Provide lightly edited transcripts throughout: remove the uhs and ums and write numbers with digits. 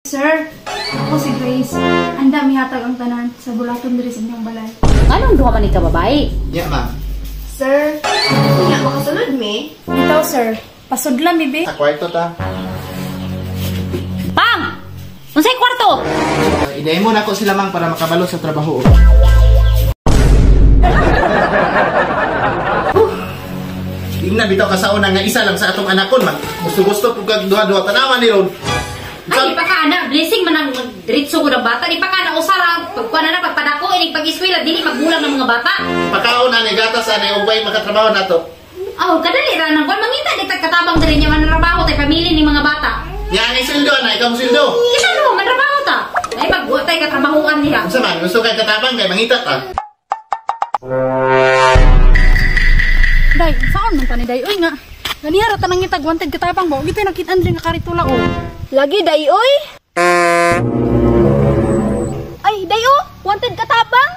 Sir, ako si Grace. Anda mihatag ang tanan sa bulaton diri sa inyong balay. Anong duha man ni ka babae? Yeah, ma'am. Sir, nga makasulod mi? Bitaw, sir. Pasudla mi be. Sa kwarto ta. Pang! Unsay kwarto? Inay mo na ko sila mang para makabalo sa trabaho. Ingna bitaw ka sa una nga isa lang sa atong anakon man. Gusto-gusto pug kag duha-duha tanawan ni ron. Ay, di pa ka ana, blessing man ang diretso ko ng bata. Di pa ka na usara, pagkuha na na, pagpadako, inig pag-eskwela, dili magbulang ng mga bata. Pakaon ani gatas ani ubay makatrabaho nato. Oh, kadali ra nang kuan mangita di tag katabang diri niya manrabaho tay pamilya ni mga bata. Nya ang sweldo ana, ikaw mo sweldo. Kita no, manrabaho ta. Ay magbuhat tay katrabahoan niya. Unsa man gusto kay katabang kay mangita ta. Day, saan man tani day? Uy nga. Ganiya ra tanang ngitag wanted katabang mo. Gito'y nakit-an diri nga karitula oh. Lagi day oy. Ay, day oh, wanted katabang.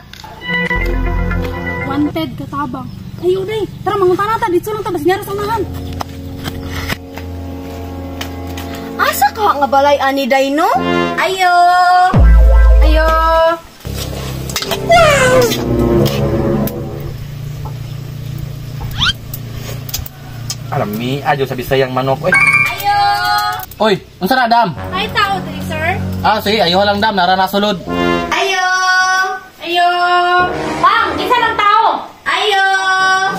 Wanted katabang. Ayo day, tara mangutana ta dito lang ta bas nyara sa unahan. Asa ka nga balay ani day no? Ayo. Ayo. Wow! Alam mi, adyo sa Bisayang manok oy. Ayo. Oy, unsa na dam? Ay tao diri, sir. Ah, sige, ayo lang dam, nara na sulod. Ayo. Ayo. Pang, kinsa lang tao? Ayo.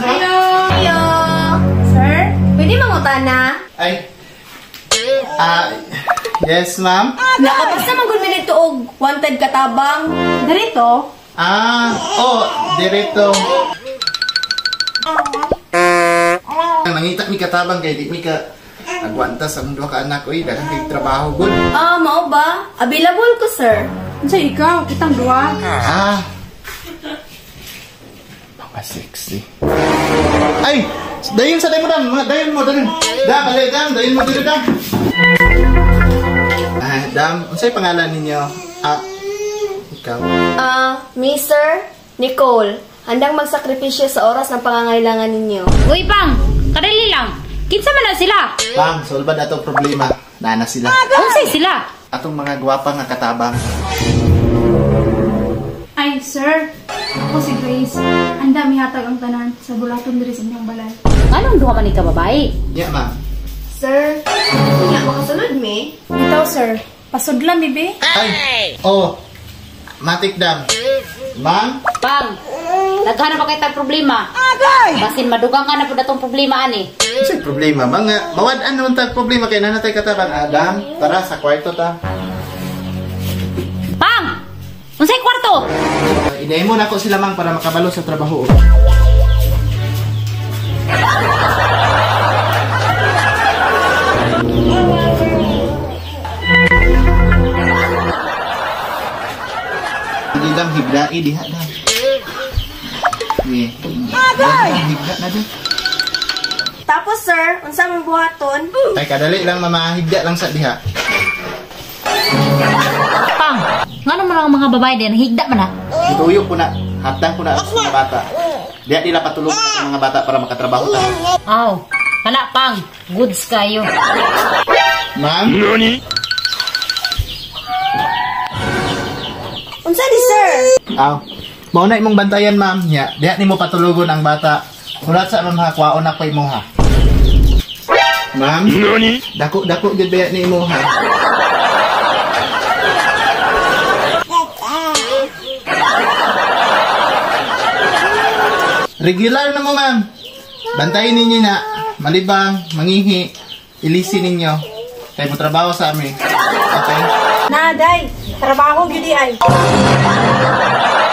Ayo. Ayo. Sir, Pwede mangutana? Ay. Yes, ma'am. Nakabasa man gud mi dito og wanted katabang. dirito. Ah, oh, diretto. Nangita mi katabang kay di mi ka agwanta sa among duha ka anak oy, daghan kay trabaho gud. Ah, mao ba? Available ko, sir. Unsa ikaw? Kitang duha. Ah. Mga sexy. Ay, dayon sa dayon mo dam, mga dayon mo dayon. Dam, alay dam, dayon mo diri dam. Ah, dam, unsay pangalan ninyo? Ah, ikaw. Ah, me, sir, Nicole. Handang magsakripisyo sa oras ng pangangailangan ninyo. Uy, Pang, kadali lang. Kinsa man na sila? Bang, solve atong problema. Nana sila. Unsay sila? Atong mga gwapa nga katabang. Ay, sir. Ako si Grace. Anda mihatag ang tanan sa bulaton diri sa inyong balay. Anong duha man ni ka babae? Yeah, ma'am. Sir, nga makasulod mi? Bitaw, sir. Pasudla mi be. Ay, oh. Matik dam. Ma'am? Pang, daghan na pa kay tag problema. Basin madugang ka na pud atong problema ani. Unsay problema? Mga mawad-an naman tag problema kay nanatay katabang. Adam, tara sa kwarto ta. Pang! Unsay kwarto? Inay mo na ko sila mang para makabalo sa trabaho. Hindi lang higdai diha dam. Agay! Higda na dam. Tapos, sir, unsa mong buhaton? Ay kadali lang mama, higda lang sa diha. Pang, ngano man ang mga babae din higda man na? Ituyo ko na, hatang ko na sa mga bata. Diha nila patulog sa mga bata para makatrabaho ta. Aw, kana Pang, goods kayo. Ma'am? Unsa di, sir? Aw. Mao na imong bantayan, ma'am. Nya, diha nimo patulogon ang bata. Hulat sa ma'am ha, kwaon na ko imo ha. Ma'am? Dako-dako gyud ba ni imo ha? Regular na mo, ma'am. Bantayin ninyo na. Malibang, mangihi, ilisi ninyo. Kay mo trabaho sa amin. Okay? Na, day. Trabaho gyud ay.